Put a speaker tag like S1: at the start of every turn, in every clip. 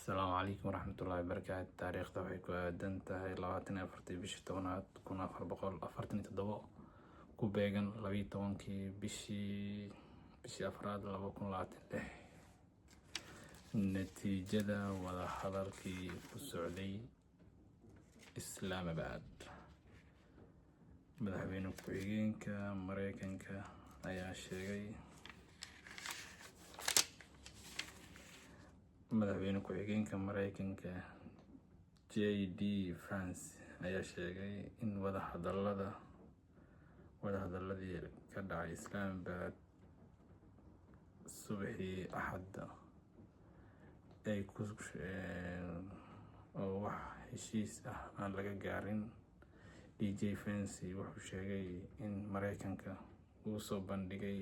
S1: Asalaamu calaykum waraxmatullaahi wabarakaatu. Taariikhda waxay ku aadan tahay 24-tii bishii 10aad 1447, ku beegan 12-kii bishii afraad 2026. Natiijada wadahadalkii ku socday Islaamabad. Madaxweyne ku-xigeenka Mareykanka ayaa sheegay Madaxweyne ku-xigeenka Mareykanka J D Vance ayaa sheegay in wadahadaladii ka dhacay Islamabad subaxii Axadda ay ku oo wax heshiis ah aan laga gaarin. DJ Vance wuxuu sheegay in Mareykanka uu soo bandhigay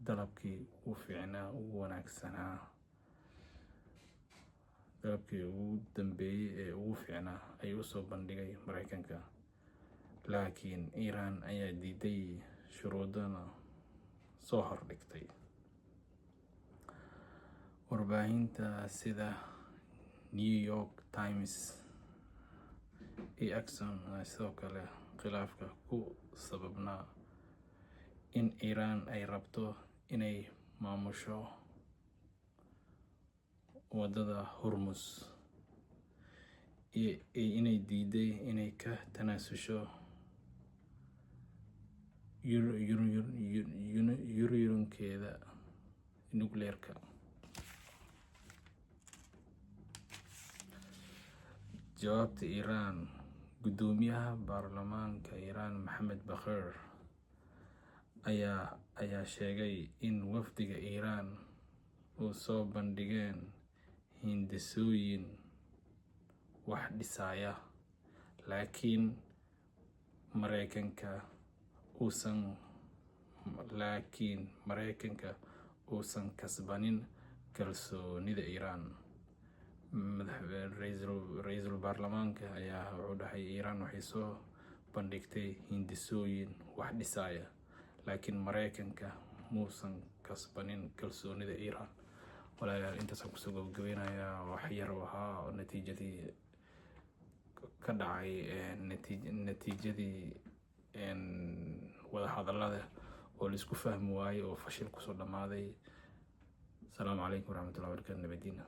S1: dalabkii ugu fiicnaa, ugu wanaagsanaa, dalabkii ugu dambeeyay ee ugu fiicnaa ayuu usoo bandhigay Mareykanka, laakiin Iran ayaa diiday, shuruudana soo hordhigtay. Warbaahinta sida New York Times iyo Axios ayaa sidoo kale khilaafka ku sababnaa in Iran ay rabto inay maamusho wadada Hormuz iyo inay diiday inay ka tanaasusho uranium-keeda nuclear-ka. Jawaabta Iran. Guddoomiyaha baarlamaanka Iran Maxamed Bakir ayaa sheegay in wafdiga Iran uu soo bandhigeen hindisooyin wax dhisaya, laakiin Mareykanka uusan kasbanin kalsoonida Iran. Ra'iisul baarlamaanka ayaa wuxuu dhahay Iran waxay soo bandhigtay hindisooyin wax dhisaya, laakiin Mareykanka muusan kasbanin kalsoonida Iran. Walaalayaal, intaasaan kusoo gabagabeynayaa. Wax yar oo ahaa oo natiijadii ka dhacay, natiijadii wadahadallada oo laisku fahmi waayey oo fashil kusoo dhammaaday. Asalaamu calaykum waraxmatullahi wabarakatu. Nabadiina.